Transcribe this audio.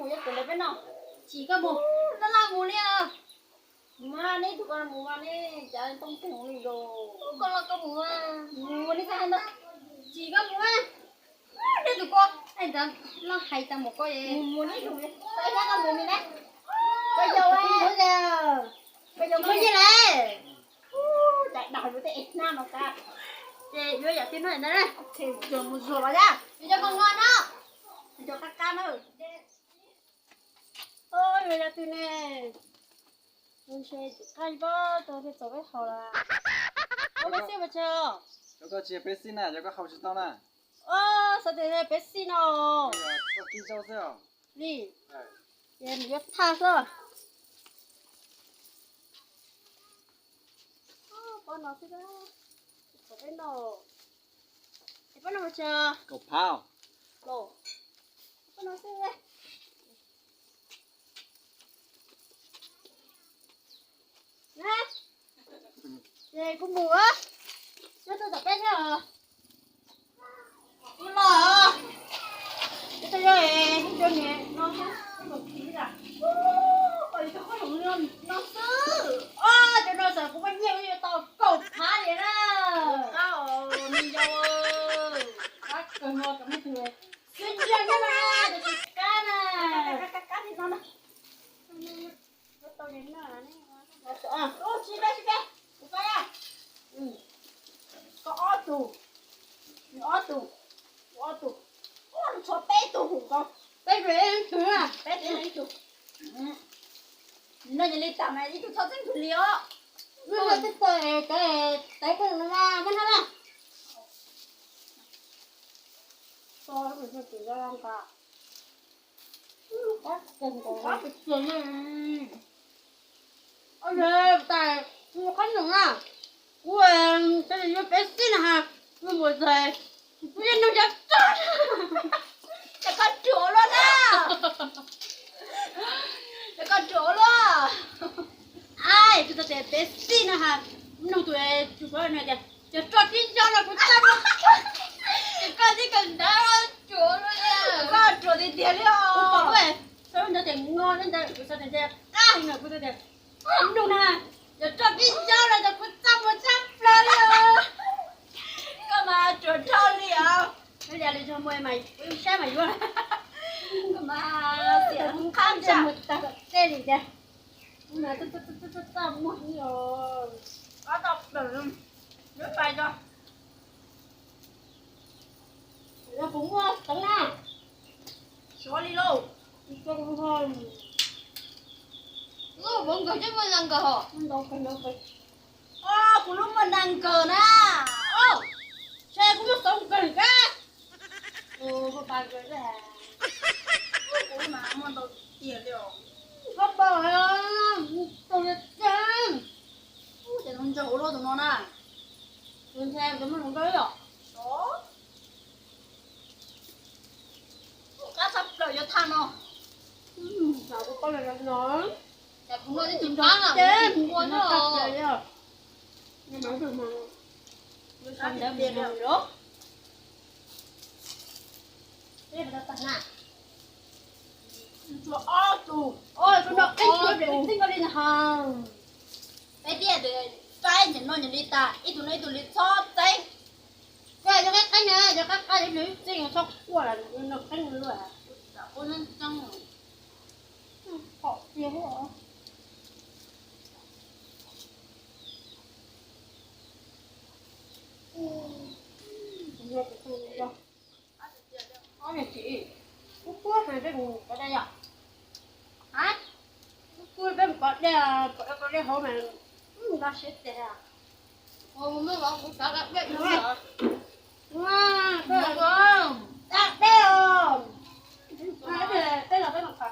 Mus peb no. Tsis koj mus, laj laj mus li. Mus mas nej tus ko mus mas nej cav toob teg li los. Koj los koj mus mas. Mus nej txhob hais ntau. Tsis koj mus mas. Nej tus ko, ntawd loj hais tag mus koj. Mus mus nej tus, koj mus mus na. Koj yau, koj yau mus li lawm. Daim daim lub tej hnab no ka. Ces yuav yam twg no ntag na. Mus zuag los yam. Yus cov qos nqos no. Yus cov qab qab na. Yus yam twg ne? Ntshe tsis qab ib pob rau thiaj txaus peb haus lawm. Koj peb xij mas tso. Cov koj tsis yog peb xij na, cov koj haus tsis tau na. Xav tias peb xij no. Koj kib zaub xwb os. Li, ces nws yuav thaj xwb. Pob no xwb, pob no, pob no mas tso. Kaum phav. Pob no xwb. Na, ces kuv mus, nyob rau tom peb thiab os. Kuv los, kuv tau yog ib cov niam no, no xwb. Cov no xwb kuv muaj nyiaj kuv yuav tau kaum phav li na. Qab os me yau, qab kawg no, cov me tug xwb nyiaj nyob no, cov tsis qab na. Qab li no na. Tsis peb, tsis peb, kuv pab, koj ob tug, nws ob tug, kuv ob tug, tshuav peb tug hum ko, peb tug ib tug, peb tug ib tug. No ces li tas mas ib tug txhob txeeb tug li os. Tej tawv tej no muab na. Tais, kuv qab nyoos na, kuv thiaj li yuav peb xij na ha, kuv mus txais, kuv yeej nug cov rog, cov koj ruam luaj na, cov koj ruam luaj. Ai, kuv tau tias peb xij na ha, nug tus tswv pov no tias cov rog tib nco los kuv txaj muag, cov koj tib kawm ntawv ruam luaj, koj ruam tiag tiag li os. Xav ntawd tias ngo ntawd kuv xav tias qab heev no kuv tau tias nug na, cov rog tib nco los cov kuv txaj muag tshaj plaws li os. Koj mas ruam dhau li os. Yog li yog muaj mas saib mas yuav. Koj mas xiam qab ntsa muag tag tej li tias. Kuv mas txaj muag li os. Qab tau plaws, yuav pais tso. Yog kuv muaj teev na. Suav li lauj. Kuv nkaus coj muaj nas nkawg hos. Kuv lub muaj nas nkawg na. Ntshe kuv muaj xov nkawg kab. Kuv mas muaj ntau tiag li os. Koj pom, tus li cas, ces ntsaug ua luaj tus no na. Tus nthe tus muaj hluas nkauj ib yom. Qab tshaj plaws yuav thaj no. Kuv pom no, kuv muaj ib tug nrog ces kuv ua no. Tus ob tug, tus no qeeb tsuav ib txij nkaus li na. Peb thiaj faib ntawm no nws li tas, ib tug no ib tug li txhob txeeb. Koj cov qeeb qeeb na, cov qab qab ib txij txhob quaj lawm, no qeeb luaj. Pom tiag. Ob niag txiv, kuv kuj hais peb mus kov dej yom. Kuv kuj peb mus kov dej, kov dej hauv mas nta siab tiag. Dej os, peb los peb mus kov